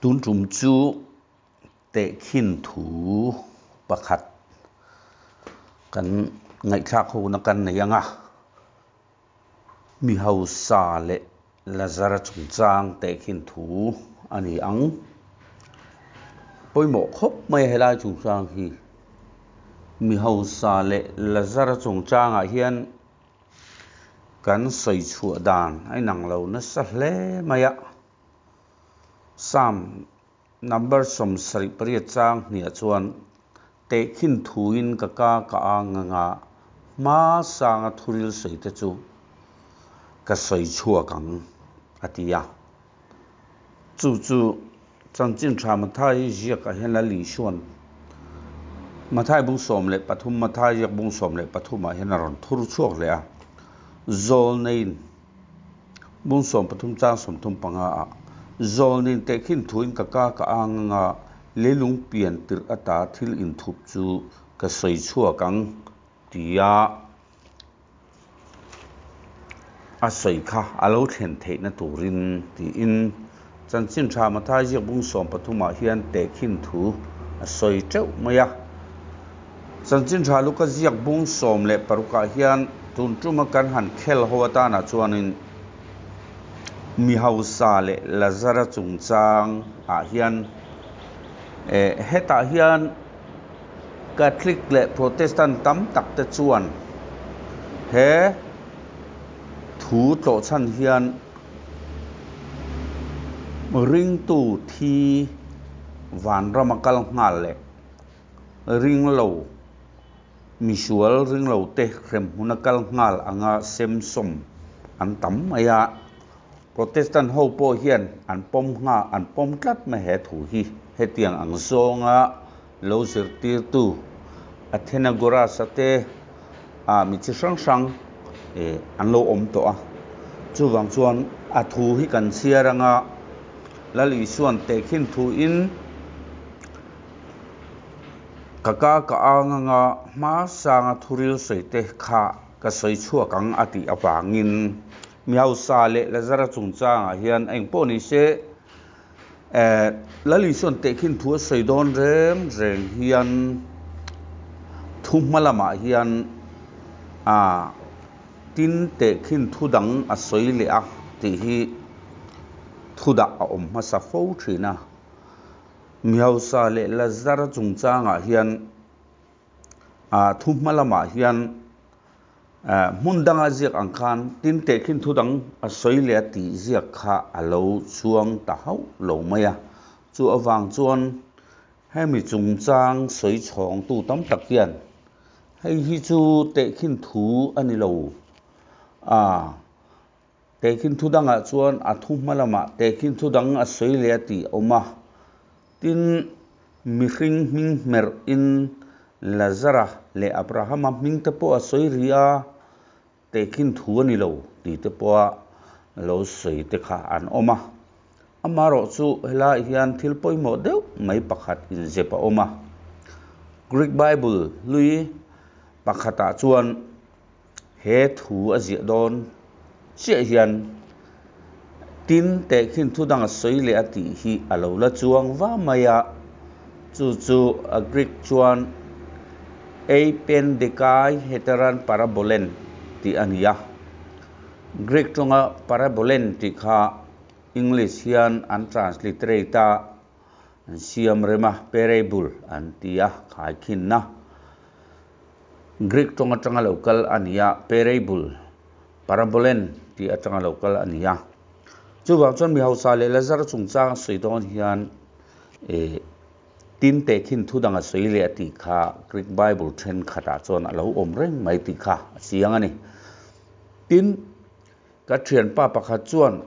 Tun tum chu tehkhin thu pakhat kan ngaihthlak hona kan nei ang a, mi hausa leh Lazara chungchang tehkhin thu a ni ang. Pawimawh khawp mai a helai chungchang hi. Mi hausa leh Lazara chungchangah hian kan sawi chhuah dan a inang lo nasa hle mai a. Psalm number 78 chang hniah chuan tehkhin thuin ka ka ka ang anga hma sanga thuril sawi te chu ka sawi chhuak ang a ti a. Chu chu chanchin tha Mathai ziakah hian Lal Isua'n Mathai bung 13 Mathai ziak bung 13 ah hian a rawn thur chhuak leh a. Zawlneiin Bung 13 chang 35 ah Zawlnin tehkhin thuin ka ka ka ang anga leilung pian tirh ata thil inthup chu ka sawi chhuak ang tia a sawi kha a lo thlen theihna turin tiin chanchin tha Mathai ziak bung 13 ah hian tehkhin thu a sawi teuh mai a. Chanchin tha Luka ziak bung 16 ah hian tun tuma kan han khel ho atanah chuanin mi hausa leh Lazara chungchang ah hian eh hetah hian Catholic leh Protestant tam tak te chuan he thu tlawh chhan hian ringtu thi vanrama kal nghal leh ring lo misual ring lo te hrem hmuna kal nghal anga sem sawm an tam mai a. Protestant ho pawh hian an pawm ngha an pawm tlat mai he thu hi. Hetiang ang zawnga lo zirtirtu Athenagoras-a te ah mi chi hrang hrang eh an lo awm tawh a. Chuvang chuan a thu hi kan chhiar anga Lal Isua'n tehkhin thuin ka ka ka ang anga hma sanga thuril sawi te kha ka sawi chhuak ang a tih avangin mi hausa leh Lazara chungchangah hian eng pawh ni se eh Lal Isua'n tehkhin thu a sawi dawn reng reng hian thu hma lamah hian ah tin tehkhin thu dang a sawi leh a tih hi thu dah a awm hmasa fo thin a. Mi hausa leh Lazara chungchangah hian ah thu hma lamah hian ah hmun danga ziak ang khan tin tehkhin thu dang a sawi leh a tih ziak kha a lo chuang ta hauh lo mai a. Chu avang chuan hemi chungchang sawi chhawngtu tam tak hian hei hi chu tehkhin thu a ni lo a. Tehkhin thu dangah chuan a thu hma lamah tehkhin thu dang a sawi leh a tih a awm a. Tin, mihring hming hmerhin Lazara leh Abrahama hming te pawh a sawi rih a, tehkhin thu a ni lo tih te pawha lo sawi te kha an awm a. Amaherawh chu helaiah hian thil pawimawh deuh mai pakhat inzep a awm a. Greek Bible hlui pakhatah chuan he thu a ziah dawn chiah hian tin tehkhin thu dang a sawi leh a tih hi a lo la chuang va mai a, chu chu a Greek chuan eipendekai heteran parabolen tih a ni a. Greek tawnga parabolen tih kha English hian an transliterate a, an siam rem a, parable an ti a, khaikhinna. Greek tawng atanga lo kal a ni a, parable, parabolen tih atanga lo kal a ni a. Chuvang chuan mi hausa leh Lazara chungchang a sawi dawn hian eh tin tehkhin thu dang a sawi leh a tih kha Greek Bible thenkhatah chuan a lo awm reng mai tih kha a chiang a ni. Tin, ka thianpa pakhat chuan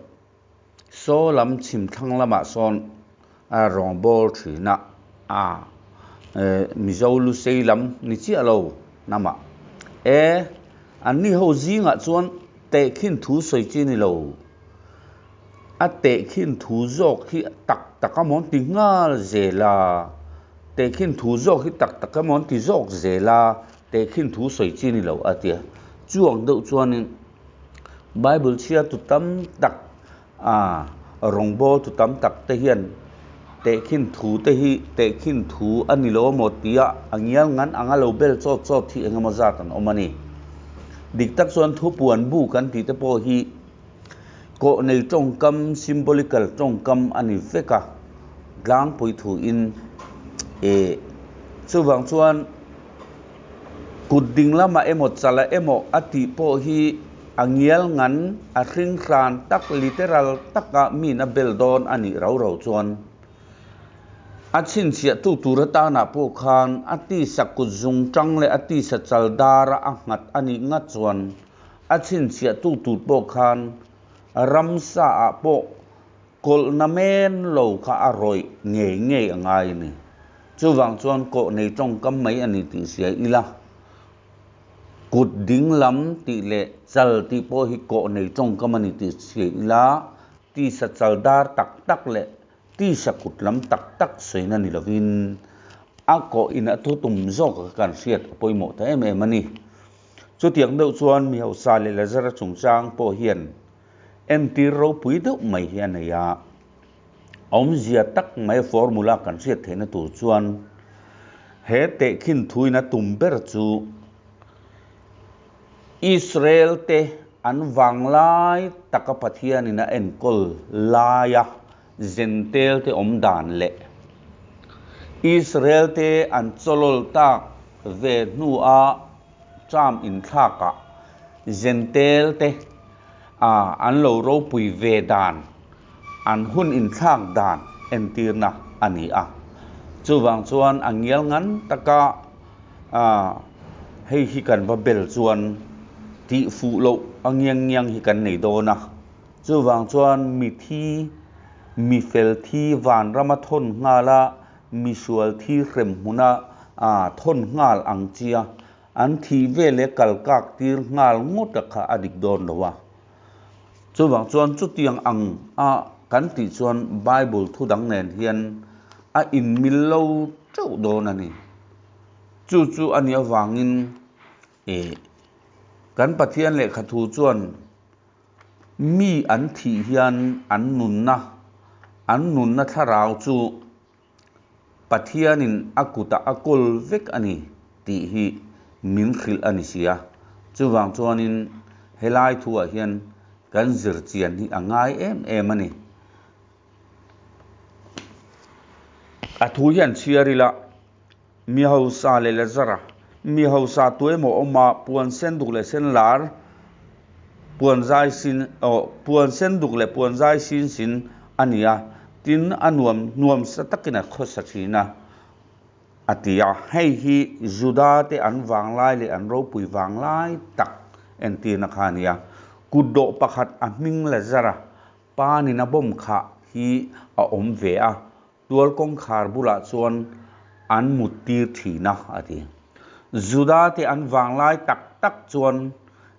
saw lam chhim thlang lamah sawn a rawngbâwl thin a, a Mizo Lusei lam ni chiah lo hnamah e anni ho zingah chuan tehkhin thu sawi chi ni lo, a tehkhin thu zawk hi tak tak a mawn ti nghal zel a, tehkhin thu zawk hi tak tak a mawn ti zawk zel a, tehkhin thu sawi chi ni lo a ti a, chuang deuh chuanin. Bible chhiartu tam tak a rawngbawltu tam tak te hian Tehkhin thu te hi tehkhin thu a ni lo amaw tia a ngial ngan anga lo bel chawt chawt hi eng emaw zat an awm a ni. Dik tak chuan thu puan bu kan tih te pawh hi kawh nei tawngkam, symbolical tawngkam a ni vek a, tlangpui thu in e chuvang chuan kut ding lamah emaw chalah emaw a tih pawh hi a ngial ngan a hring hran tak literal taka min a bel dawn a nih rau rau chuan a chhinchhiahtu tur atanah pawh khan a tisa kut zung tang leh a tisa chal dara a nghat a nih ngat chuan a chhinchhiahtu tur pawh khan ramsa ah pawh kawlhna men lo kha a rawih ngei ngei a ngai a ni. Chuvang chuan kawh nei tawngkam mai a ni tih hria ila. Kut ding lam tih leh chal tih pawh hi kawh nei tawngkam a ni tih hria ila, tisa chal dar tak tak leh tisa kut lam tak tak sawina ni lovin a kawh in a thutum zawk a kan hriat a pawimawh ta em em a ni. Chutiang deuh chuan mi hausa leh Lazara chungchang pawh hian entir ropui deuh mai hi a nei a. Awmzia tak mai formula kan hriat theihna tur chuan he tehkhin thuin a tum ber chu Israel te an vanglai taka Pathianin a enkawl laia Zentel te awm dan leh Israel te an chawlawl tak ve hnua term inthlakah Zentel te an lo ropui ve dan an hun inthlak dan entirna a ni a. Chuvang chuan a ngial ngan taka hei hi kan va bel chuan tih fuh loh a ngiang ngiang hi kan nei dawn a. Chuvang chuan mi thi, mi fel thi vanrama thawn nghal a, mi sual thi hrem hmuna thawn nghal ang chia an thih veleh kal kak tir nghal ngawt a kha a dik dawn lo a. Chuvang chuan chutiang ang a kan tih chuan Bible thu dang nen hian a inmil lo teuh dawn a ni. Chu chu a nih avangin eh kan Pathian lehkha thu chuan mi an thih hian an nunna, an nunna thlarau chu Pathianin a kutah a kawl vek a ni tih hi min hrilh a ni si a. Chuvang chuanin helai thuah hian kan zir chian hi a ngai em em a ni. A thu hian chhiar ila mi hausa leh Lazara, mi hausa tuemaw awma puan sen duk leh sen lar, puan zai sin aw puan sen duk leh puan zai sin sin a ni a, tin a nuam nuam sa takin a khawsa thin a, a ti a. Hei hi Juda te an vanglai leh an ropui vanglai tak entirna kha a ni a. Kutdawh pakhat a hming Lazara panin a bawm khah hi a awm ve a, Tual kawngkhar bulah chuan an mut tir thin a, a ti. Juda te an vanglai tak tak chuan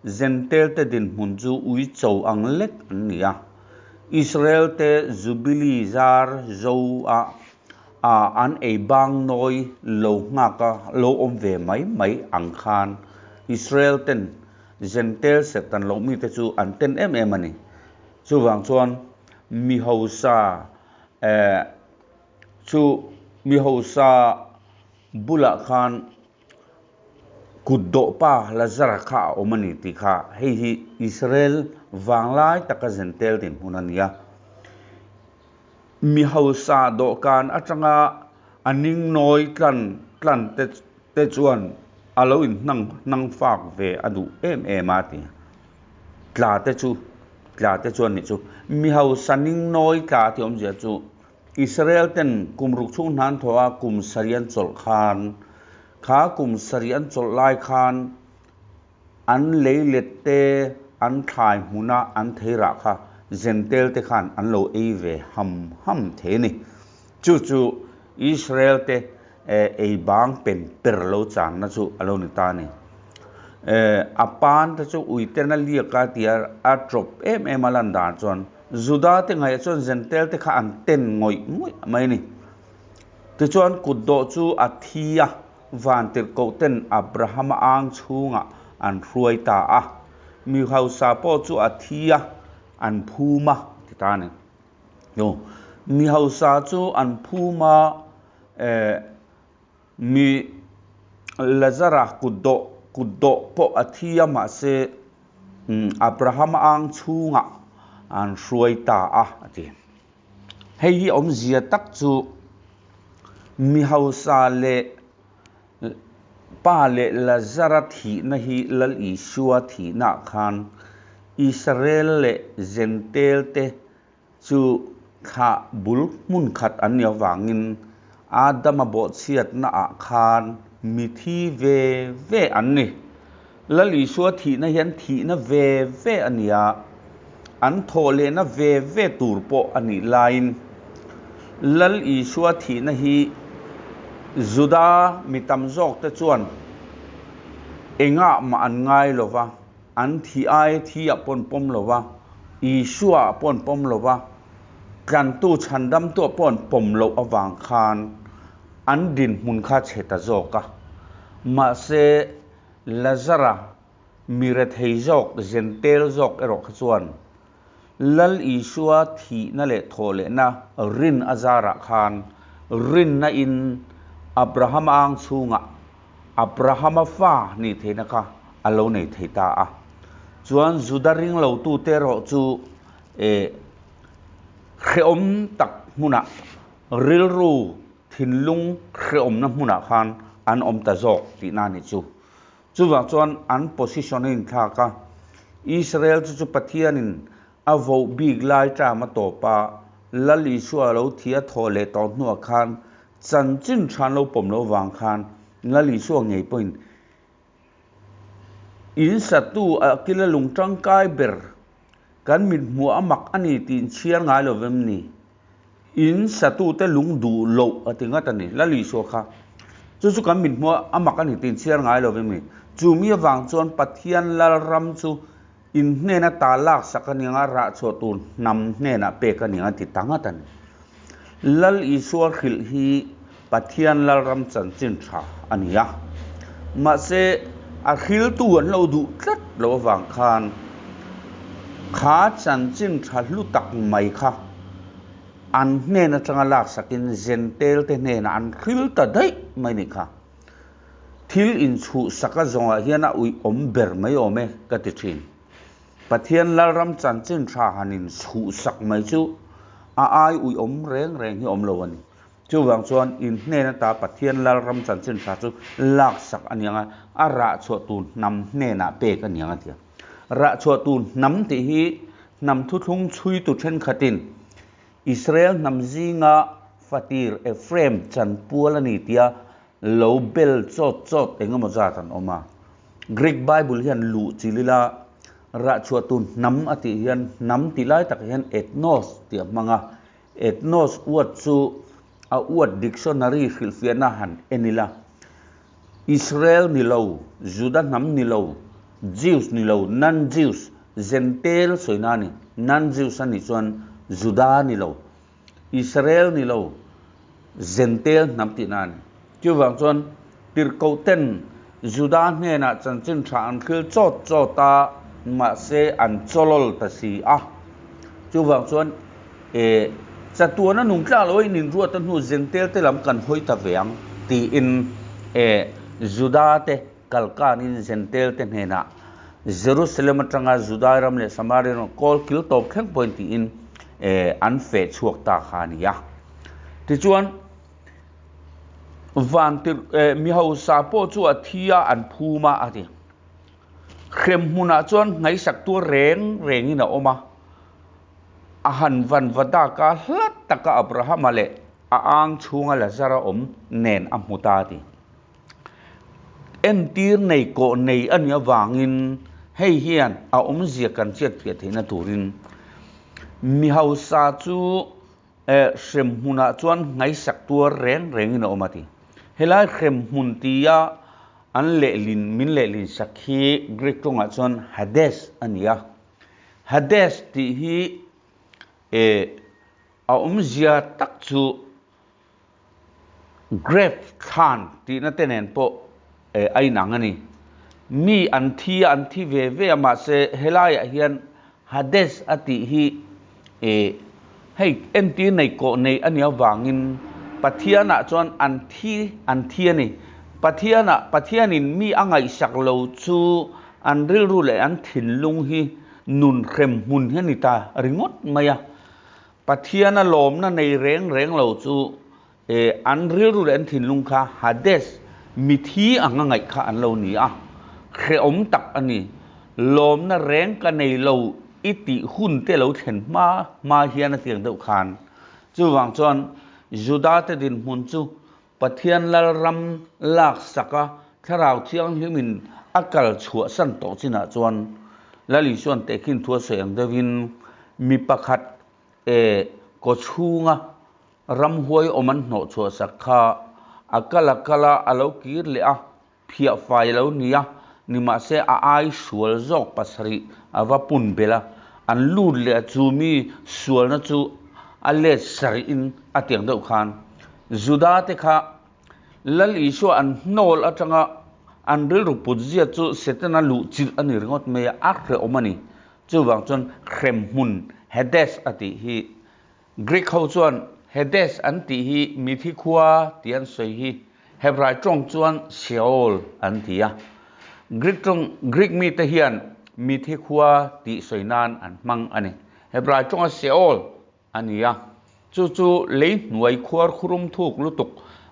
Zentel te dinhmun chu ui cho ang lek an ni a. Israel te Jubilee zar zo a a an ei bang nawi lo nghak a lo awm ve mai mai ang khan Israel ten Zentel Satan loh mite chu an ten em em a ni. Chuvang chuan mi hausa Eh, chu mi hausa bulah khan kut dawh pa Lazara kha a awm a ni tih kha hei hi Israel vanglai taka zentel dinhmun a ni a. Mi hausa dawhkan atanga a ningnawi tlan tlan te te chuan a lo inhnang hnang fak ve a duh em em a ti. Tla te chu, tla te chuan nih chu, mi hausa ning nawi tla tih awmzia chu Israel ten kum ruk chhung hnan thaw a kum sarih an chawlh khan, kha kum sarih an chawlh lai khan an lei let te an thlai hmuna an thei rah kha Zentel te khan an lo ei ve ham ham thei a ni. Chu chu Israel te ei bang pen per lo channa chu a lo ni ta a ni. A pan te chu ui ten a liak a tia a tawp em em a lan dan chuan Juda te ngaihah chuan Zentel te kha an ten ngawih ngawih mai a ni. Tichuan kut dawh chu a thi a, vantirhkoh ten Abrahama ang chhungah an hruai ta a. Mi hausa pawh chu a thi a, an phum a ti ta a ni. Mi hausa chu an phum a, eh, mi Lazara kutdawh kutdawh pawh a thi a, mahse Abrahama ang chhungah an hruai ta a, a ti. Hei hi awmzia tak chu mi hausa leh Pa leh Lazara thihna hi Lal Isua thihnaah khan Israel leh Zentel te chu thlah bul hmun khat an nih avangin Adama bawhchhiatnaah khan mi thi ve ve an ni. Lal Isua thihna hian thihna ve ve a ni a, an thawh lehna ve ve tur pawh a nih laiin Lal Isua thihna hi Juda mi tam zawkte chuan engah mah an ngai lo va, an thih ai thi ah pawh an pawm lo va, Isua ah pawh an pawm lo va, tlantu chhandamtu ah pawh an pawm loh avang khan an dinhmun kha chhe ta zawk a. Mahse, Lazara mi rethei zawk, zentel zawk erawh kha chuan Lal Isua thihna leh thawhlehna rin a zarah khan rinna in Abrahama ang chhungah Abrahama fa nih theihna kha a lo nei thei ta a. Chuan Juda ringlotute erawh chu eh hrehawm tak hmunah rilru thinlung hrehawmna hmunah khan an awm ta zawk tihna a nih chu. Chuvang chuan an position a inthlak a, Israel chu chu Pathianin a voh bik lai term a tawp a, Lal Isua lo thi a thawh leh tawh hnuah khan chanchin tha an lo pawm loh vang khan Lal Isua ngei pawhin In satu a kila lung tangkai ber kan mithmuh a mak a ni tih inchhiar ngai lo vem ni? In satute lung duh loh a ti ngat a ni, Lal Isua kha. Chu chu kan mithmuh a mak a ni tih inchhiar ngai lo vem ni? Chu mi avang chuan Pathian Lalram chu in hnena ta laksak a ni ang a, rahchhuah tur hnam hnenah pek a ni ang a ti ta ngat a ni. Lal Isua hrilh hi Pathian Lalram chanchin tha a ni a. Mahse, a hriltu an lo duh tlat lo avang khan kha chanchin tha hlu tak mai kha an hnen atanga laksakin Zentel te hnenah an hril ta daih mai ni kha. Thil inchhuhsaka zawngah hian a uiawm ber mai awm e ka ti thin. Pathian Lalram chanchin tha han inchhuhsak mai chu a ai uiawm reng reng hi awm lo a ni. Chuvang chuan in hnen ata Pathian Lalram chanchin tha chu laksak a ni ang a, a rahchhuah tur hnam hnenah pek a ni ang a ti a. Rahchhuah tur hnam tih hi hnam thuthlung chhuitu thenkhatin Israel hnam zinga fatir Ephraim chanpual a ni tia lo bel chawt chawt eng emaw zat an awm a. Greek Bible hian luh chil ila rahchhuah tur hnam a tih hian hnam tih lai takah hian ethnos tih a hmang a, Ethnos word chu a word dictionary hrilhfiahna han en ila, Israel ni lo, Juda hnam ni lo, Jews ni lo, non-Jews, Gentile sawina a ni, non-Jews a nih chuan Juda ni lo, Israel ni lo, Gentile hnam tihna a ni. Chuvang chuan tirhkohten Juda hnenah chanchin tha an hril chawt chawt a, mahse an chawlawl ta si a. Chuvang chuan e chatuana nung tlak lo a in inruat a hnu Gentile te lam kan hawi ta ve ang tiin e Juda te kalkanin Gentile te hnenah Jerusalem atanga Judai ram leh Samaria ram kawl kil tawp thleng pawhin tiin e an feh chhuak ta kha a ni a. Tichuan. Vantir eh mi hausa pawh chu a thi a an phum a a ti. Hrem hmunah chuan hnaisak tur reng rengin a awm a, a han van va dak a hlat taka Abrahama leh a ang chhunga Lazara awm nen a hmu ta a ti. Entir nei kawh nei a nih avangin hei hian a awmzia kan hriatfiah theihna turin mi hausa chu Eh, hrem hmunah chuan hnaisak tuar reng rengin a awm a ti. Helai hrem hmun tia an lehlin, min lehlin sak hi Greek tawngah chuan Hades a ni a. Hades tih hi eh, a awmzia tak chu Grave thlan tihna te nen pawh eh a inang a ni. Mi an thi a, an thi ve ve a, mahse helaiah hian Hades a tih hi eh Hei entir nei kawh nei a nih avangin Pathianah chuan an thi an thi a ni. Pathianah Pathianin mi a ngaihsak lo chu an rilru leh an thinlung hi nun hrem hmun hi a ni ta ringawt mai a. Pathiana lawmna nei reng reng lo chu an rilru leh an thinlung kha Hades mithi anga ngaih kha an lo ni a, hrehawm tak a ni. Lawmna reng ka nei lo i tih hun te lo thlen hma hma hian a tiang deuh khan. Chuvang chuan Juda te dinhmun chu Pathian Lalram laksaka Thlarau Thianghlimin a kal chhuahsan tawh chinah chuan Lal Isuan tehkhin thu a sawi ang deuhin mi pakhat e kawchhunga Ramhuai awm an hnawh chhuah sak kha a kal a kal a, a lo kir leh a, phiah fai a lo ni a, nimahse a ai sual zawk pasarih a va pun belh a, an lut leh a chu mi sualna chu a let sarihin a tiang deuh khan Juda te kha Lal Isua an hnawl atanga an rilru put zia chu Setana luh chilh a ni ringawt mai a, a hrehawm a ni. Chuvang chuan hremhmun Hades a tih hi Greek ho chuan Hades an tih hi mithi khua tih an sawi hi Hebrai tawng chuan Sheol an ti a. Greek tawng Greek mite hian mithi khua tih sawi nan an hmang a ni. Hebrai tawnga Sheol a ni a, chu chu lei hnuai khuar khurum thuk lutuk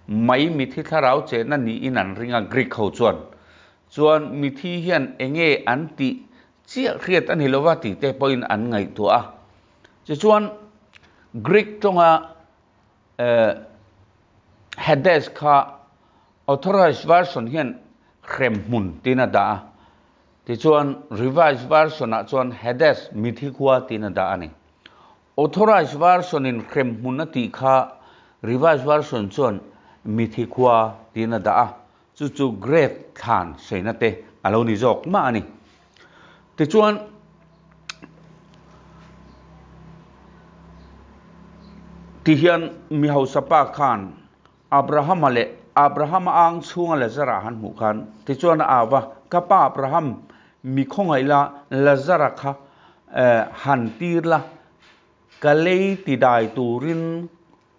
mai mithi thlarau chenna niin an ring a Greek ho chuan. Chuan mithi hian enge an tih chiah hriat a ni lova tih te pawhin an ngaihtuah a. Tichuan, Greek tawnga Hades kha Authorized Version hian hrem hmun tiin a dah a. Tichuan, Revised Version-ah chuan Hades, mithi khua tiin a dah a ni. Authorized Version-in hrem hmun a tih kha Revised Version chuan mithi khua tiin a dah a. Chu chu grave thlan saina te a lo ni zawk mah a ni. Tichuan, tihian mi hausa pa khan Abrahama leh Abrahama ang chhunga Lazara han hmuh khan tichuan a au va, Ka pa Abraham, mi khawngaih la, Lazara kha han tir la, ka lei tidai turin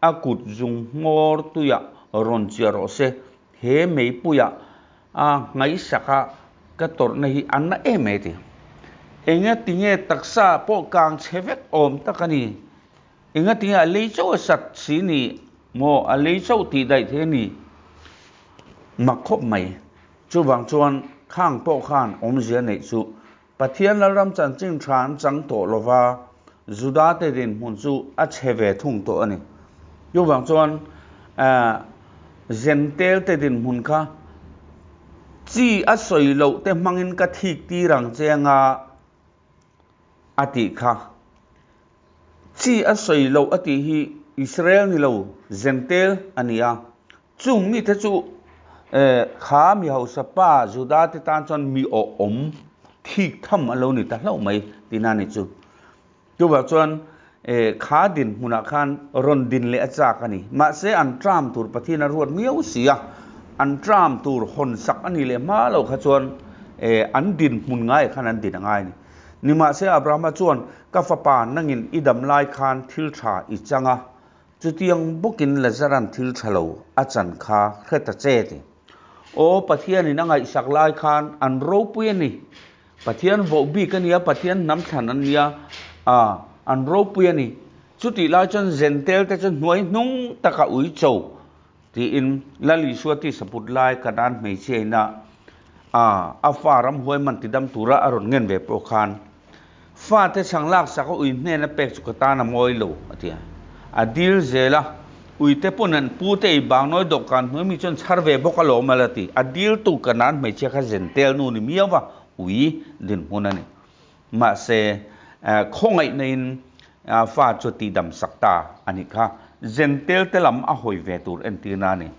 A kut zung hmawr tuiah rawn chiah rawh se, he meipuiah a ngaihsak a ka tawrhna hi a na em e ti. Enga tinge taksa pawh kang chhe vek awm tak a ni? Enga tinge a lei chauh a sat si ni maw? A lei chauh tih daih thei a ni mak khawp mai. Chuvang chuan khang pawh khan awmzia neih chu Pathian Lalram chanchin tha an chang tawh lo va, Judate dinhmun chu a chhe ve thung tawh a ni. Chuvang chuan Zentelte dinhmun kha chi a sawi loh te hmangin ka thik tir ang che anga a tih kha. Chi a sawi loh a tih hi Israel ni lo, Zentel a ni a. Chung mite chu kha mi hausa pa Juda te tan chuan mi awhawm thik tham an lo ni ta hlauh mai tihna a ni chu. Chuvang chuan kha dinhmunah khan rawn din leh a chak a ni. Mahse an tram tur Pathian a ruat miau si a, an tram tur hawn sak a nih leh hma lo kha chuan an dinhmun ngaiah khan an din a ngai a ni. Nimahse Abrahama chuan ka fapa nangin i dam lai khan thil tha i chang a, Chutiang bawkin Lazaran thil tha lo a chan kha hre ta che ti. Aw, Pathianin a ngaihsak lai khan an ropui a ni. Pathian voh bik a nia, Pathian hnam thlan an nia, a, an ropui a ni. Chutih lai chuan Zentel te chu hnuai hnung taka ui cho tiin Lal Isua tisa put lai Kanaan hmeichhia ina a, a fa ramhuai man tidam tura a rawn ngen ve pawh khan Fate chhang laksak a ui hnena pek chu ka tan a mawi lo, a ti a. A dil zel a, Uite pawn an pu te ei bang nawi dawhkan hnuai mi chuan chhar ve bawk alawm a la ti. A dil tu ka nan hmeichhia kha zen tel nu ni miau va, ui dinhmun a ni. Mahse, khawngaihna in fa chu tihdam sak ta a nih kha. Zen tel te lam a hawi ve tur entirna a ni.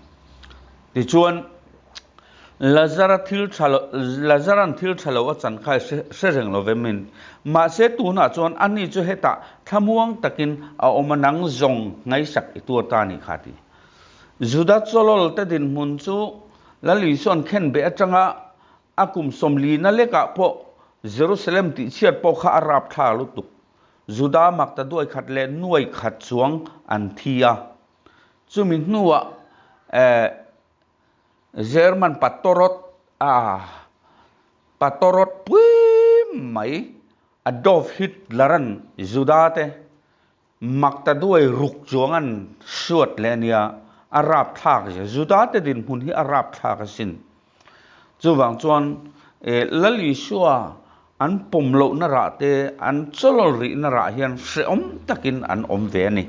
Tichuan, Lazara thil tha lo, Lazaran thil tha lo a chan kha i hre reng lo ve min. Mahse tunah chuan ani chu hetah thlamuang takin a awm a nang zawng ngaihsak i tuar ta a nih kha ti. Juda chawlawl te dinhmun chu Lal Isua'n khenbeh atanga a kum sawmlina lekah pawh Jerusalem tihchhiat pawh kha a rapthla lutuk. Juda maktaduai khat leh nuai khat chuang an thi a. Chumi hnuah German patorot a patorot pui mai Adolf Hitler-a'n Juda te maktaduai ruk chuang an hruat leh a nia, a rapthlak zia. Juda te dinhmun hi a rapthlak asin. Chuvang chuan Lal Isua an pawm lohna rah te, an chawlawl rihna rah hian hrehawm takin an awm ve a ni.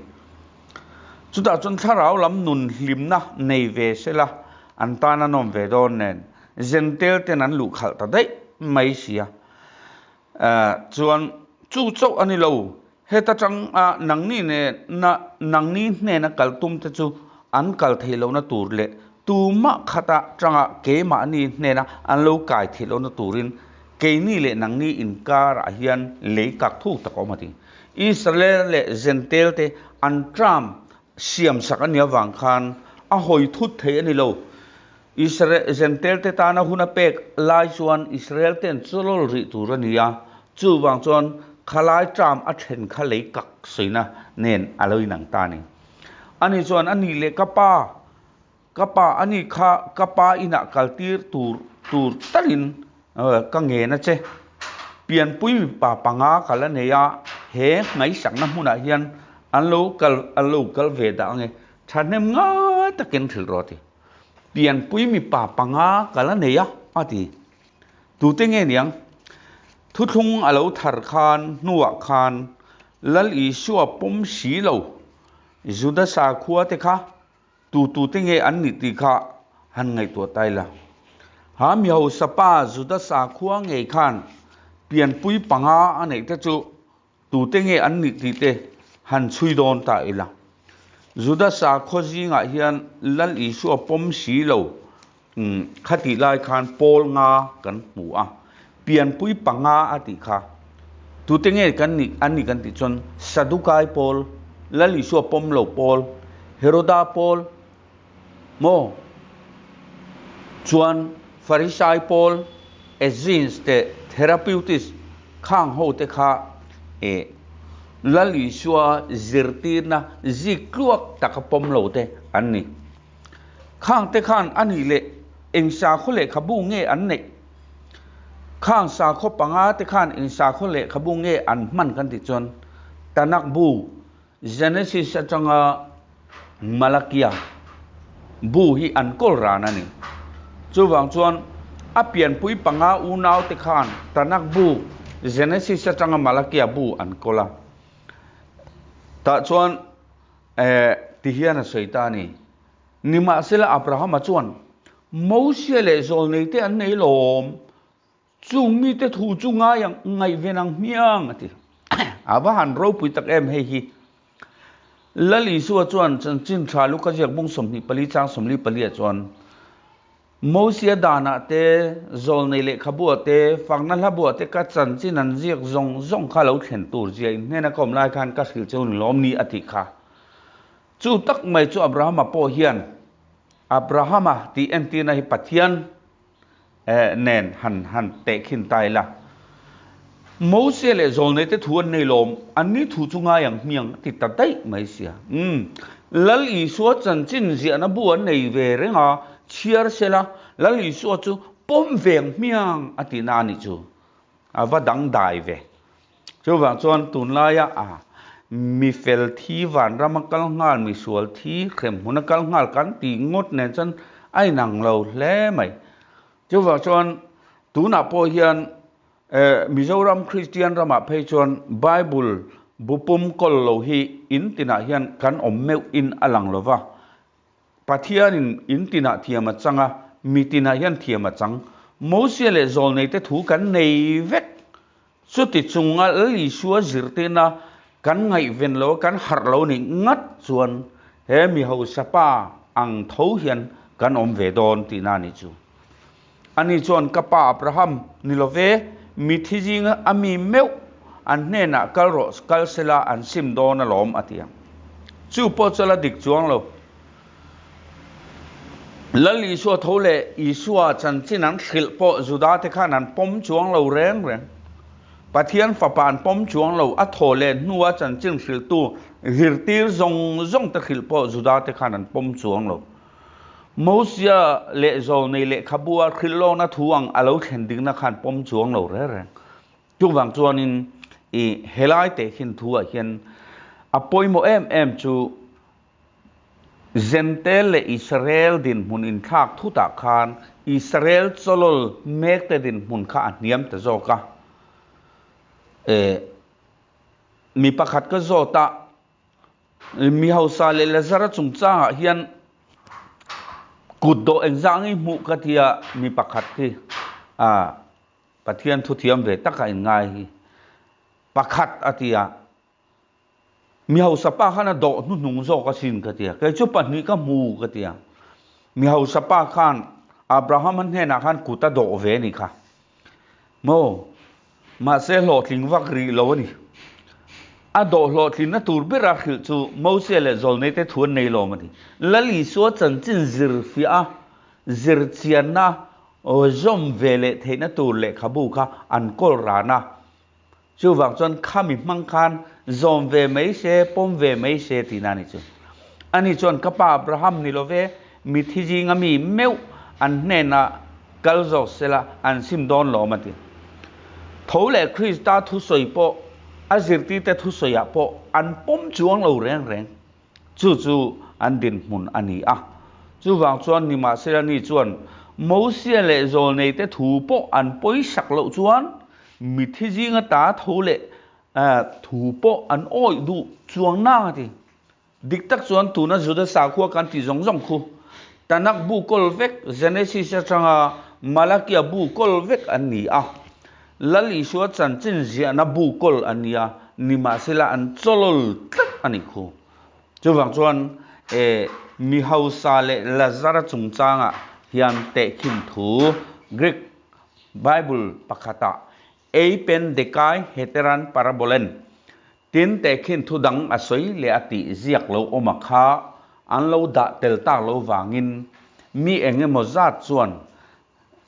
Chutah chuan thlarau lam nun hlimna nei ve sela an tan an awm ve dawn nen, Zentel ten an luh khalh ta daih mai sia. Chuan chu chauh a ni lo, heta tanga nangni nena nangni hnena kal tum te chu an kal theih lohna tur leh tumah khata tanga keimahni hnena an lo kai theih lohna turin keini leh nangni inkarah hian lei kak thuk tak a awm a ti. Israel leh Zentel te an tram siamsak a nih avang khan a hawi thut thei a ni lo. Israel Zentel te tana hun a pek lai chuan Israel ten chawlawl rih tur a ni a, chuvang chuan khalai term a then kha lei kak sawina nen a lo inang ta a ni. Ani chuan a nih leh ka pa, ka pa a nih kha ka pa inah kal tir tur tur talin ka ngen a che. Pianpui mipa panga kal a nei a, he ngaihsakna hmunah hian an lo kal an lo kal ve dah ange, thahnem ngai takin hrilh rawh a ti. Pianpui mipa panga ka la nei a, a ti. Tute nge niang? Thuthlung a lo thar khan hnuah khan Lal Isua pawm si lo Juda sakhua te kha tu tute nge an nih tih kha han ngaihtuah ta ila. Ha mi hausa pa Juda sakhua ngei khan pianpui panga a neih te chu Tute nge an nih tih te han chhui dawn ta ila. Juda sakhaw zingah hian Lal Isua pawm si lo kha tih lai khan Paul nga kan hmu a, pianpui panga a tih kha. Tute nge kan nih an nih kan tih chuan Sadukai Paul, Lal Isua pawm lo Paul, Heroda Paul maw chuan Farisai Paul, Essenes te Therapeutist Khang ho te kha eh Lal Isua zirtirna zik tluak taka pawm lo te an ni. Khang te khan a nih leh eng sakhaw lehkhabu nge an neih? Khang sakhaw panga te khan eng sakhaw lehkhabu nge an hman kan tih chuan Tanakh bu, Genesis atanga Malakia bu hi an kawl ran a ni. Chuvang chuan a pianpui panga unaute khan Tanakh bu, Genesis atanga Malakia bu an kawl a. Tah chuan eh ti hian a sawi ta a ni. Nimahsela Abrahama chuan Mosia leh Zawlneite an nei lawm. Chung mite thu chu ngai ang, ngaihven ang hmiang, a ti. A va han ropui tak em hei hi. Lal Isua chuan chanchin tha Luka ziak bung 24 chang 44 ah chuan, Mosia danah te, zawlnei lehkhabuah te, fakna hlabuah te ka chanchin an ziak zawng zawng kha lo thlen tur zia in hnena ka awm lai khan ka hrilh cheu ni lawm ni a tih kha. Chu tak mai chu Abrahama pawh hian Abrahama tih entirna hi Pathian nen han han tehkhin ta ila. Mose leh Zawlneite thu an nei lawm, an ni thu chu ngai ang hmiang a ti ta daih mai sia. Umm, Lal Isua chanchin ziahna bu an nei ve reng a, chhiar sela Lal Isua chu pawm ve ang hmiang a tihna a nih chu. A va dangdai ve. Chuvang chuan tunlaia a mi fel thi vanrama kal nghal, mi sual thi hrem hmuna kal nghal kan tih ngawt nen chuan a inang lo hle mai. Chuvang chuan tunah pawh hian Mizoram Kristian ramah phei chuan Bible bu pum kawl lo hi in tinah hian kan awm meuh in a lang lo va. Pathianin in tinah thiam a chang a, mi tinah hian thiam a chang. Mosia leh Zawlneite thu kan nei vek. Chuti chunga Lal Isua zirtirna kan ngaihven lo a, kan harh lo nih ngat chuan he mi hausa pa ang tho hian kan awm ve dawn tihna a nih chu. Ani chuan ka pa Abraham ni lo ve, mithi zinga a mi meuh an hnenah kal rawh, kal sela an sim dawn alawm a ti ang. Chu pawh chu la dik chuang lo. Lal Isua tho leh Isua chanchin an hrilh pawh Juda te khan an pawm chuang lo reng reng. Pathian Fapa an pawm chuang lo, a thaw leh hnua chanchin hrilhtu zirtir zawng zawng te hrilh pawh Juda te khan an pawm chuang lo. Mosia leh Zawlnei lehkhabua hrilh lawkna thu ang a lo thlen dikna khan pawm chuang lo reng reng. Chuvang chuanin i helai tehkhin thu ah hian a pawimawh em em chu Zentel leh Israel dinhmun inthlak thutah khan Israel chawlawl mekte dinhmun kha a hniam ta zawk a. E, mi pakhat ka zawt a, mi hausa leh Lazara chungchangah hian kut dawh engzah ngei hmuh ka tia mi pakhat hi a Pathian thuthiam ve taka inngai hi pakhat a ti a. Mi hausa pa khan a dawh hnuhnung zawk asin ka ti a, kei chu pahnih ka hmu ka ti a. Mi hausa pa khan Abraham-a hnenah khan kut a dawh ve a nih kha. Maw? Mahse hlawhtling vak rih lo a ni. A dawh hlawhtlinna tur bera hrilh chu Mosia leh Zawlneite thu an nei lawm a ni. Lal Isua chanchin zir fiah a, zir chianna zawm ve leh theihna tur lehkhabu kha an kawl ran a. Chuvang chuan khami hmang khan zawm ve mai se, pawm ve mai se tihna a ni chu. Ani chuan ka pa Abraham ni lo ve, mithi zinga mi meuh an hnenah kal zawk sela an sim dawn lawm a ti. Tho leh Krista thusawi pawh a zirtirte thusawiah pawh an pawm chuang lo reng reng. Chu chu an dinhmun a ni a. Chuvang chuan nimahsela ni chuan Mosia leh Zawlneite thu pawh an pawisak loh chuan mithi zinga ta tho leh thu pawh an awih duh chuang nang a ti. Dik tak chuan tuna Juda sakhua kan tih zawng zawng khu Tanakh bu kawl vek, Genesis atanga Malakia bu kawl vek an ni a. Lal Isua chanchin ziahna bu kawl a nia, nimahsela an chawlawl tlat a nih khu. Chuvang chuan e mi hausa leh Lazara chungchangah hian tehkhin thu Greek Bible pakhatah Ei pen dekai heteran parabolen tin tehkhin thu dang a sawi leh a tih ziak lo awm a kha an lo dah tel tak lo vangin mi eng emaw zat chuan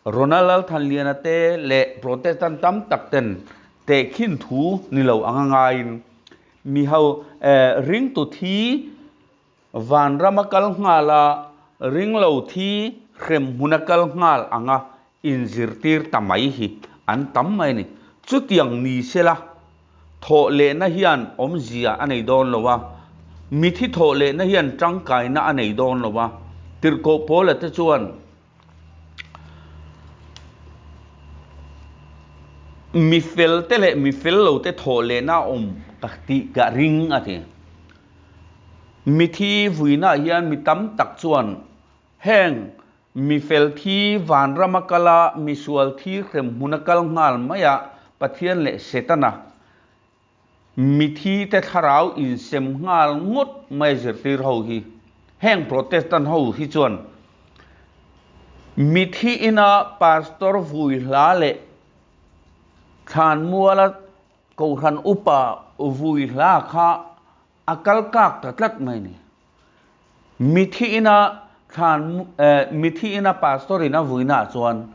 Ronald Lalthanliana te leh Protestant tam tak ten tehkhin thu ni lo anga ngaiin mi ho ringtu thi vanrama kal nghal a, ringlo thi hrem hmuna kal nghal anga inzirtir ta mai hi an tam mai a ni. Chutiang ni sela thawh lehna hian awmzia a nei dawn lo a, mithi thawh lehna hian tangkaina a nei dawn lo a, Tirhkoh Paula te chuan Mi fel te leh mi fel lo te thawh lehna a awm ka tih ka ring a ti. Mithi vuinaah hian mi tam tak chuan heng mi fel thi vanrama kala misual thi hremhmuna kal nghal maia Pathian leh Setana Mithi te thlarau insem nghal ngawt mai zirtir ho hi. Heng Protestant ho hi chuan mithi ina pastor vui hla leh thlanmuala kohhran upa vui hla kha a kal kak ta tlat mai ni. Mithi ina thlan mithi ina pastor in a vuina ah chuan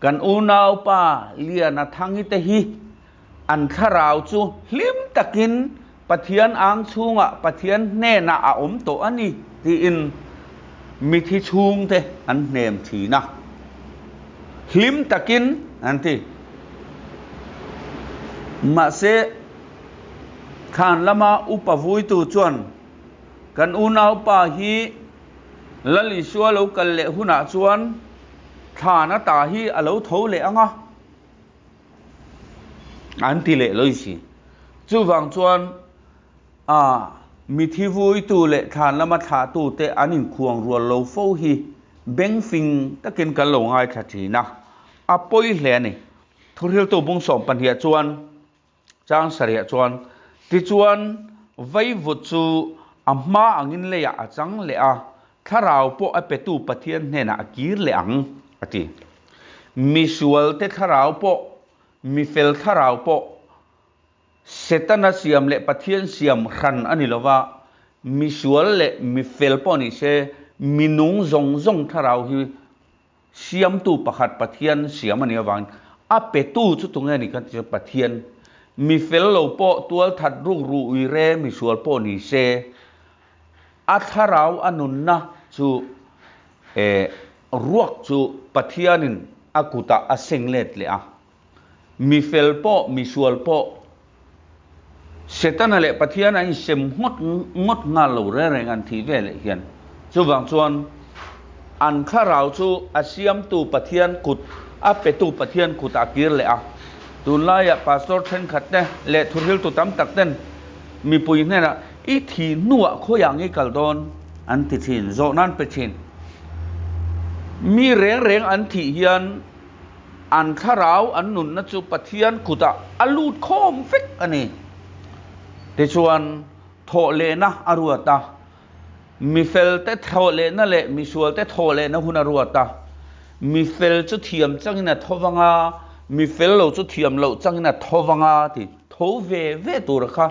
kan unaupa Liana Thangi te hi an thlarau chu hlim takin Pathian ang chhungah Pathian hnenah a awm tawh a ni tiin mithi chhungte an hnem thin a. Hlim takin an ti. Mahse thlan lama upa vuitu chuan Kan unaupa hi Lal Isua lo kal leh hunah chuan thlan ata hi a lo tho leh ang a, an ti leh lawih si. Chuvang chuan a mithi vuitu leh thlan lama thlahtute an inkhuang rual lo fo hi bengfing takin kan lo ngaithla thin a, a pawi hle a ni. Thuhriltu bung sawmpahniah chuan Chang sarih chuan, Tichuan, vaivut chu a hma angin leiah a chang leh a, thlarau pawh a petu Pathian hnenah a kir leh ang, a ti. Misualte thlarau pawh, mifel thlarau pawh, Setana siam leh Pathian siam hran a ni lo va, misual leh mifel pawh ni se, minung zawng zawng thlarau hi Siamtu pakhat Pathian siam a nih avangin a petu chu tunge a nih kan ti chuan Pathian. Mi fel lo pawh tual that ruk ru ui re misual pawh ni se, a thlarau a nunna chu eh ruak chu Pathianin a kutah a seng let leh a. Mi fel pawh misual pawh Setana leh Pathian an insem ngawt ngawt nghal lo reng reng an thih ve leh hian. Chuvang chuan an thlarau chu a siamtu Pathian kut, a petu Pathian kutah a kir leh a. Tunlaiah pastor thenkhat te leh thuhriltu tam tak ten mipui hnenah i thih hnuah khawiah nge i kal dawn an ti thin, zawhna an pe thin. Mi reng reng an thih hian An thlarau an nunna chu Pathian kutah a lut khawm vek a ni. Tichuan, thawhlehna a ruat a, mifelte thawhlehna leh misualte thawhlehna hun a ruat a. Mifel chu thiam changin a tho vang a, mifel lo chu thiam loh changin a tho vang a ti tho ve ve tura kha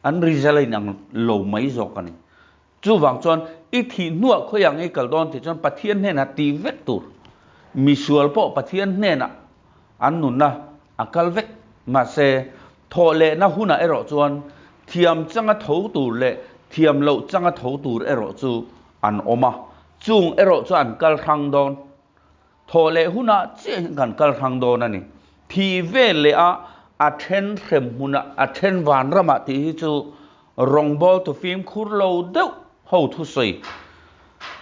an result a inang lo mai zawk a ni. Chuvang chuan i thih hnuah khawiah ngei kal dawn tih chuan Pathian hnenah tih vek tur. Misual pawh Pathian hnenah an nunna a kal vek. Mahse, thawh lehna hunah erawh chuan thiam changa tho tur leh thiam loh changa tho tur erawh chu an awm a, chung erawh chu an kal hrang dawn. Thawh leh hunah chiah hian kan kal hrang dawn a ni. Thih vel leh a a then hrem hmunah a then vanramah tih hi chu rawngbawltu fimkhur lo deuh ho thusawi.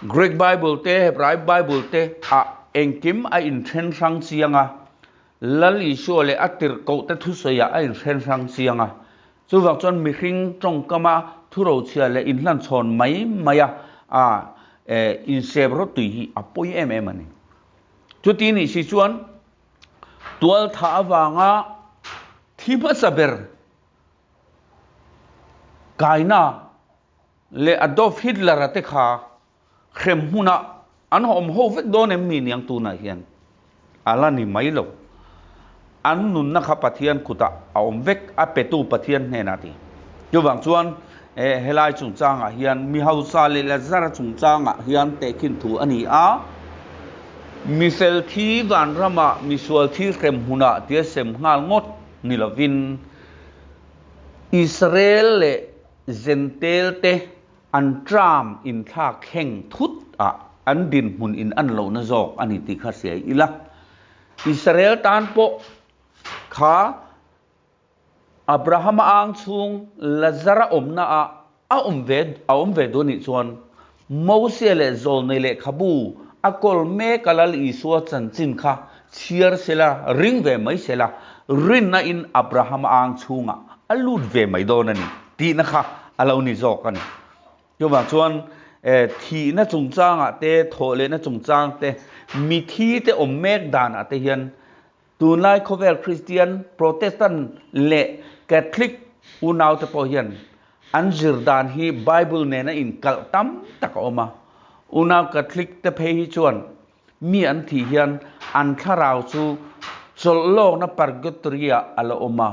Greek Bible te Hebraik Bible te ah engkim a inthen hrang chiang a, Lal Isua leh a tirhkoh te thusawi ah a inthen hrang chiang a. Chuvang chuan mihring tawngkama thurochhia leh inhlanchhawn mai maia a insep rawtui hi a pawi em em a ni. Chuti nih si chuan tualthah avanga thi hmasa ber kaina leh Adolf Hitler-a te kha Hrem hmunah an awm ho vek dawn em mi niang tunah hian a la ni mai lo. An nunna kha Pathian kutah a awm vek, a petu Pathian hnenah ti. Chuvang chuan helai chungchangah hian mi hausa leh Lazara chungchangah hian tehkhin thu a ni a, mi fel thi vanramah mi sual thi hrem hmunah tia sem nghal ngawt ni lovin Israel leh Zentel te An tram inthlak thleng thut a, an dinhmun in an lohna zawk a ni tih kha hria ila. Israel tan pawh kha Abrahama ang chhung Lazara awmna ah a awm ve a awm ve duh anih chuan Mosia leh Zawlnei lehkhabu a kawl mek a Lal Isua chanchin kha chhiar sela ring ve mai sela rinna in Abrahama ang chhungah a lut ve mai dawn a ni tihna kha a lo ni zawk a ni. Chuvang chuan thihna chungchangah te, thawhlehna chungchang te, mithi te awm mek danah te hian tunlai khawvel Kristian, Protestant leh Catholic unaute pawh hian an zir dan hi Bible nena inkalh tam tak a awm a. Unau Catholic te phei hi chuan Mi an thih hian an thlarau chu chawlhlawkna purgatory-ah a la awm a.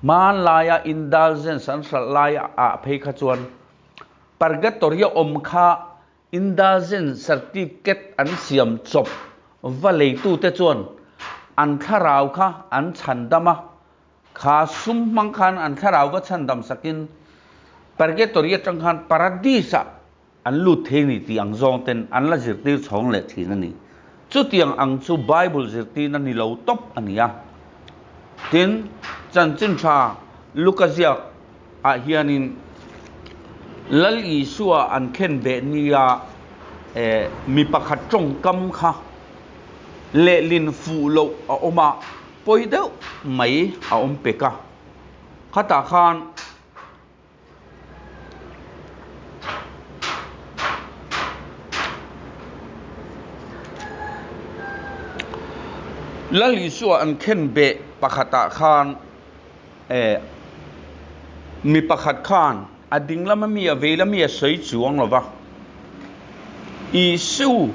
Hmanlaia indulgence an hralh laiah phei kha chuan purgatory-a awm kha indulgence certificate an siam chawp va leitute chuan an thlarau kha an chhandam a, kha sum hmang khan an thlarau va chhandam sakin purgatory atang khan paradise-ah An lut thei ni tih ang zawng ten an la zirtir chhawng leh thin a ni. Chutiang ang chu Bible zirtirna ni lo tawp a ni a. Tin, chanchin tha Luka ziak ah hianin Lal Isua an khen beh nia mi pakhat tawngkam kha lehlin fuh loh a awm a, pawi deuh mai a awm pek a. Khatah khan. Lal Isua an khen beh pakhatah khan eh mi pakhat khan a ding lama mi a vei lama mi a sawi chuang lo va, Isu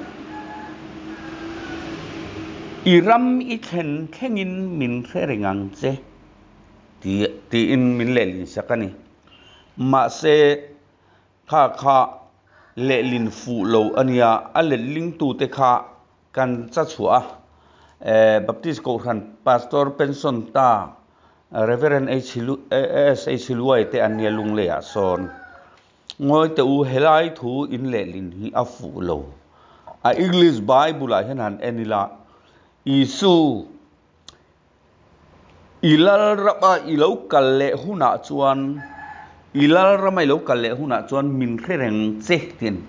i ram i thlen thlengin min hre reng ang che. Ti tiin min lehlin sak a ni. Mahse, kha kha lehlin fuh lo a nia, a letlingtute kha kan cha chhuah a. Baptist Kohhran Pastor pension ta Reverend SH Luai te an nia Lungleiah sawn Ngawi teh u, helai thu in lehlin hi a fuh lo. A English Bible ah hian han en ila, Isu, i lalrama i lo kal leh hunah chuan, i lalrama i lo kal leh hunah chuan min hre reng che tiin,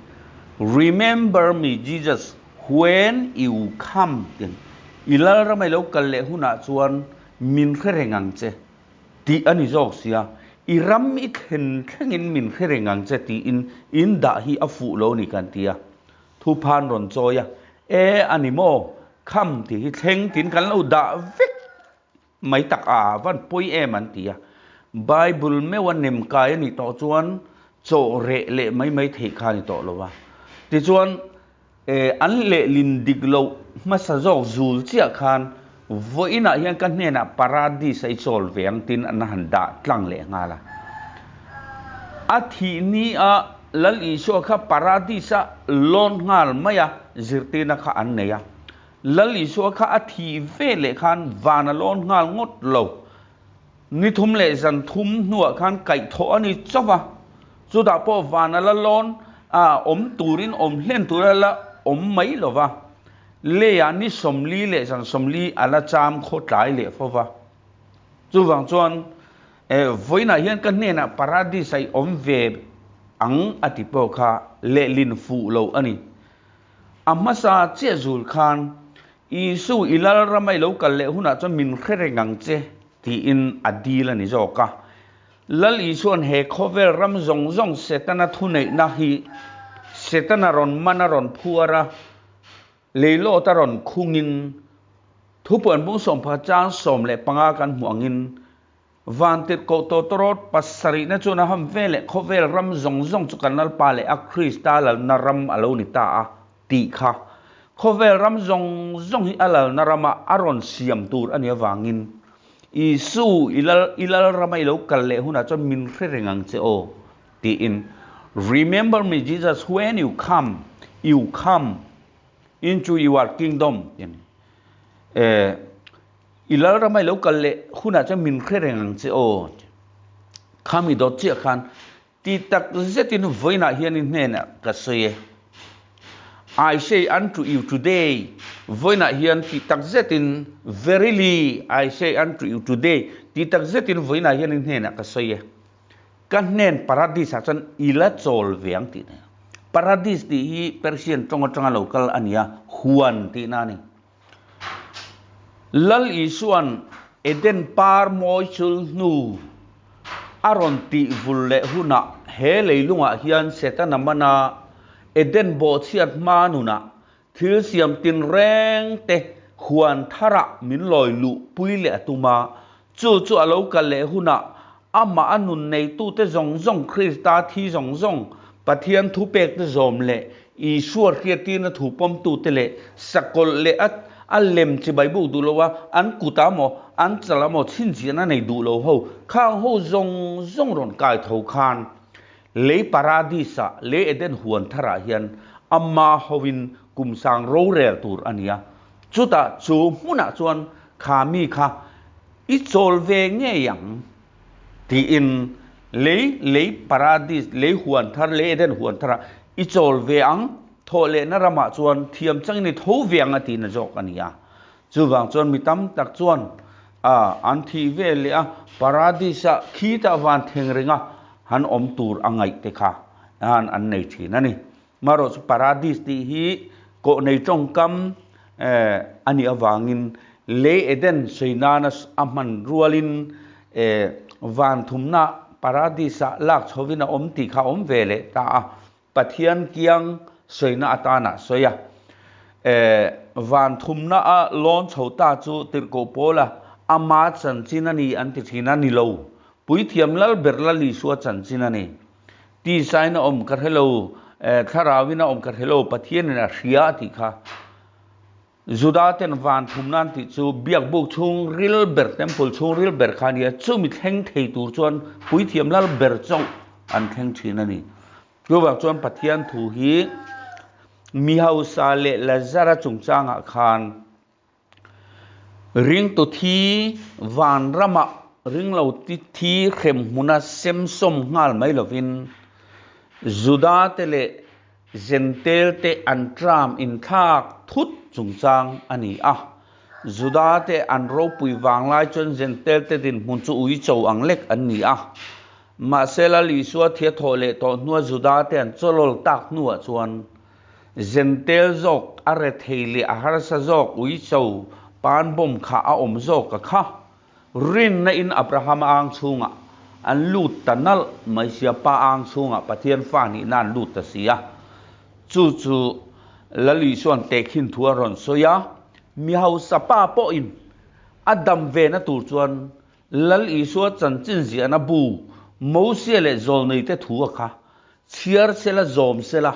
Remember me Jesus when you come tiin, i lalrama i lo kal leh hunah chuan min hre reng ang che. Tih a ni zawk sia, i ram i thlen thlengin min hre reng ang che tiin in dah hi a fuh lo ni kan ti a. Thuphan rawn chawi a, E a ni maw, kham tih hi thleng tiin kan lo dah vek mai tak a, van pawi em an ti a. Bible meuha nem kai a nih tawh chuan chaw reh leh mai mai theih kha a ni tawh lo va. Tichuan An lehlin dik loh hmasa zawk zul chiah khan vawiinah hian ka hnenah paradis a i chawl ve ang tiin an han dah tlang leh nghal a. A thih ni a Lal Isua kha paradis a lawn nghal mai a, zirtirna kha an nei a. Lal Isua kha a thih ve leh khan van a lawn nghal ngawt lo. Ni thum leh zan thum hnuah khan kaihthawh a ni chauh a, chutah pawh van a la lawn a, awm turin awm hlen tur a la awm mai lo va, leiah ni 40 leh zan 40 a la cham khaw tlai leh fo va. Chuvang chuan vawiinah hian ka hnenah paradis a i awm ve ang a ti pawh kha lehlin fuh lo a ni. A hmasa chiah zul khan Isu, i Lalram a i lo kal leh hunah chuan min hre reng ang che, tiin a dil a ni zawk a. Lal Isua'n he khawvel ram zawng zawng Setana thuneihna hi Setana rawn man a rawn phuar a, leilawt a rawn khungin, thupuan bung sawmpha chang 15 kan hmuh angin, Vantirhkoh tawtawrawt pasarihna chuan a ham ve leh khawvel ram zawng zawng chu kan Lalpa leh a Krista lalna ram a lo ni ta a tih kha khawvel ram zawng zawng hi a lalna rama a rawn siam tur a nih avangin Isu i lal i lal rama i lo kal leh hunah chuan min hre reng ang che aw tiin Remember me Jesus when you come you come into your kingdom tiin eh I Lalram a i lo kal leh hunah chuan min hre reng ang che aw. Khami dawt chiah khan ti tak zetin vawiinah hian i hnenah ka sawi e. I say unto you today, vawiinah hian ti tak zetin, verily I say unto you today, ti tak zetin vawiinah hian i hnenah ka sawi e. Ka hnen paradis ah chuan i la chawl ve ang tih na. Paradis tih hi Persian tawng atanga lo kal a ni a, huan tihna a ni. Lal Isua'n Eden par mawi chul hnu a rawn tih vul leh hunah he leilungah hian Setana mana Eden bawhchhiat hma nunah thil siam tinreng te huan tharah min lawi luh pui leh a tum a, chu chu a lo kal leh hunah amah a nun neitute zawng zawng Krista thi zawng zawng Pathian thupekte zawm leh Isua hriattirna thu pawmtute leh sakawlh leh a a lem chibai buk duh lo a, an kut ah maw, an chal ah maw chhinchhiahna nei duh lo ho, khang ho zawng zawng rawn kai tho khan lei paradis ah, lei Eden huan thar ah hian ama hoin kum sang rorel tur a ni a. Chutah chu hmunah chuan kha mi kha i chawl ve ngei ang. Tiin lei, lei paradis, lei huan thar, lei Eden huan tharah i chawl ve ang, thawh lehna ramah chuan thiam changin i tho ve ang a tihna zawk a ni a. Chuvang chuan mi tam tak chuan a an thih ve leh a, paradis-ah khitah van thleng renga han awm tur a ngaih te kha han an nei thin a ni. Marawh chu paradis tih hi kawh nei tawngkam a nih avangin lei Eden sawi nana a hman rualin van thumna paradis-ah lak chhovin a awm tih kha a awm ve leh ta a, Pathian kiang sawina atana sawi a. Van thumna a lawn chho ta chu Tirhkoh Paula ama chanchin a ni an ti thin a ni lo. Puithiam Lalber Lal Isua chanchin a ni. Tisain a awm ka hre lo, thlarauin a awm ka hre lo, Pathianin a hria a tih kha. Juda ten van thum nan tih chu biakbuk chhung ril ber, temple chhung ril ber kha a ni a, chumi thleng thei tur chuan puithiam lal ber chauh an thleng thin a ni. Chuvang chuan Pathian thu hi mi hausa leh Lazara chungchangah khan Ringtu thi vanramah ringlo thi hrem hmuna semsawm nghal mai lovin Juda te leh Jentail te an tram inthlak thut chungchang a ni a. Juda te an ropui vanglai chuan Jentail te dinhmun chu uicho ang lek an ni a. Mahse Lal Isua thia thawh leh tawh hnua Juda te an chawlawl tak hnuah chuan Jentail zawk a rethei leh a harsa zawk uicho pan bawm kha a awm zawk a kha. Rinna in Abraham ang chhungah an lut ta nalh mai sia, Pa ang chhungah Pathian fa nihna an lut ta si a. Chu chu Lal Isua'n tehkhin thu a rawn sawi a, mi hausa pa pawhin a dam vena tur chuan Lal Isua chanchin ziahna bu Mosia leh Zawlneite thu a kha chhiar sela zawm sela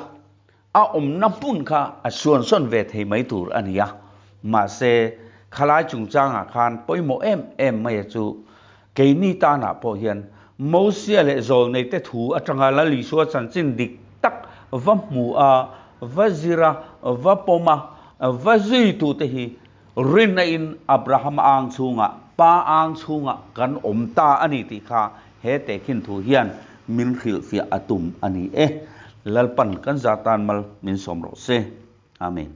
a awmna hmun kha a suansawn ve thei mai tur a ni a. Mahse, khalai chungchangah khan pawimawh em em maia chu keini tanah pawh hian Mosia leh Zawlneite thu atanga Lal Isua chanchin dik tak va hmu a, va zir a, va pawm a, va zuitute hi Rinna in Abraham ang chhungah, Pa ang chhungah kan awm ta a ni tih kha he tehkhin thu hian min hrilhfiah a tum a ni e. Lalpan kan zah tan mal min sawm rawh se. Amen.